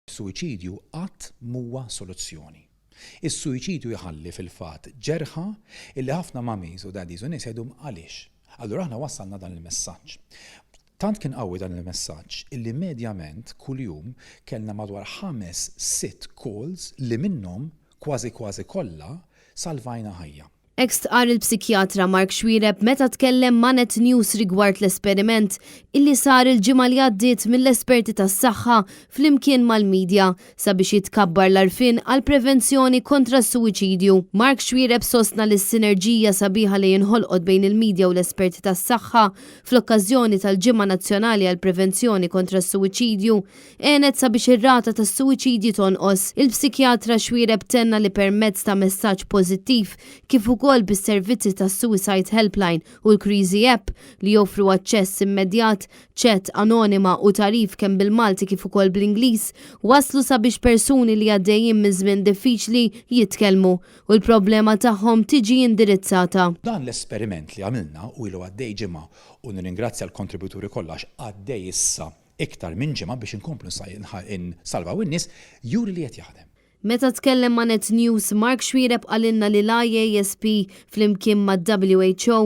Suwiċidju qatt m'huwa soluzzjoni. Is-suwiċidju jħalli fil-fatt ġerħa illi ħafna mummies u daddies u nies jgħidu għaliex. Allura aħna wassalna dan il-messaġġ. Tant kien qawwi dan il-messaġġ illi medjament kuljum kellna madwar ħames, sitt calls li minnhom kważi kważi kollha salvajna ħajja. Hekk stqarr il-psikjatra Mark Xuereb meta tkellem ma' Net News rigward l-esperiment illi sar il-ġimgħa li għaddiet mill-esperti tas-saħħa flimkien mal-media sabiex jitkabbar l-għarfien għall-prevenzjoni kontra s-suwiċidju. Mark Xuereb sostna li s-sinerġija sabiħa li inħolqot bejn il-media u l-esperti tas-saħħa fl-okkażjoni tal-Ġimgħa Nazzjonali għall-Prevenzjoni kontra s-Suwiċidju għenet sabiex ir-rata tas-suwiċidji tonqos. Il-psikjatra Xuereb tenna li permezz ta' messaġġ pożittiv kif ukoll bis-servizzi tas-Suicide Helpline u l-Kriżi App li joffru aċċess immedjat, chat anonima u tagħrif kemm bil-Malti kif ukoll bl-Ingliż waslu sabiex persuni li għaddejjin minn żmien diffiċli jitkellmu u l-problema tagħhom tiġi indirizzata. Dan l-esperiment li għamilna u ilu għaddej ġimgħa u nirringrazzja l-kontributuri kollha għax għaddej issa iktar minn ġimgħa biex inkomplu nsalvaw in-nies, juri li qed jaħdem. Meta tkellem ma' Net News, Mark Xuereb qalilna li l-IASP flimkien mad-WHO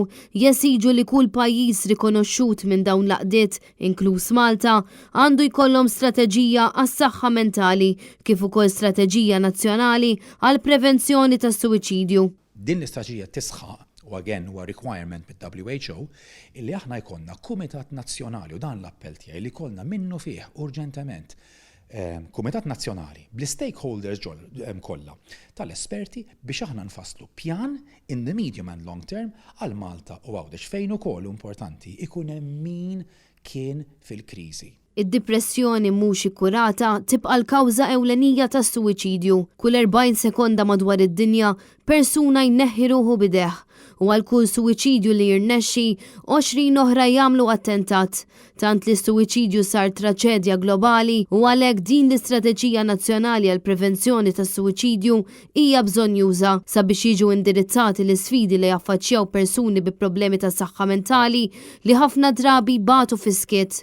jesiġu li kull pajjiż rikonoxxut minn dawn l-għaqdiet, inkluż Malta, għandu jkollhom strateġija għas-saħħa mentali kif ukoll strateġija nazzjonali għall-prevenzjoni tas-suwiċidju. Din l-istrateġija tisħaq, u again huwa requirement mid-WHO, illi aħna jkollna kumitat nazzjonali, u dan l-appell tiegħi li jkollna minnufih urġentement kumitat nazzjonali bl-stakeholders kollha tal-esperti biex aħna nfasslu pjan in the medium and long term għal Malta u Għawdex fejn ukoll importanti ikun hemm min kien fil-kriżi. Id-dipressjoni mhux ikkurata tibqa' l-kawża ewlenija tas-suwiċidju. Kull 40 sekonda madwar id-dinja, persuna jneħħi ruħu b'idejh. U għal kull suwiċidju li jirnexxi, 20 oħra jagħmlu attentat. Tant li s-suwiċidju sar traċedja globali u għalhekk din l-istrateġija nazzjonali għall-prevenzjoni tas-suwiċidju hija bżonnjuża sabiex jiġu indirizzati l-isfidi li jaffaċċjaw persuni bi problemi ta' saħħa mentali li ħafna drabi jbatu fis-skiet.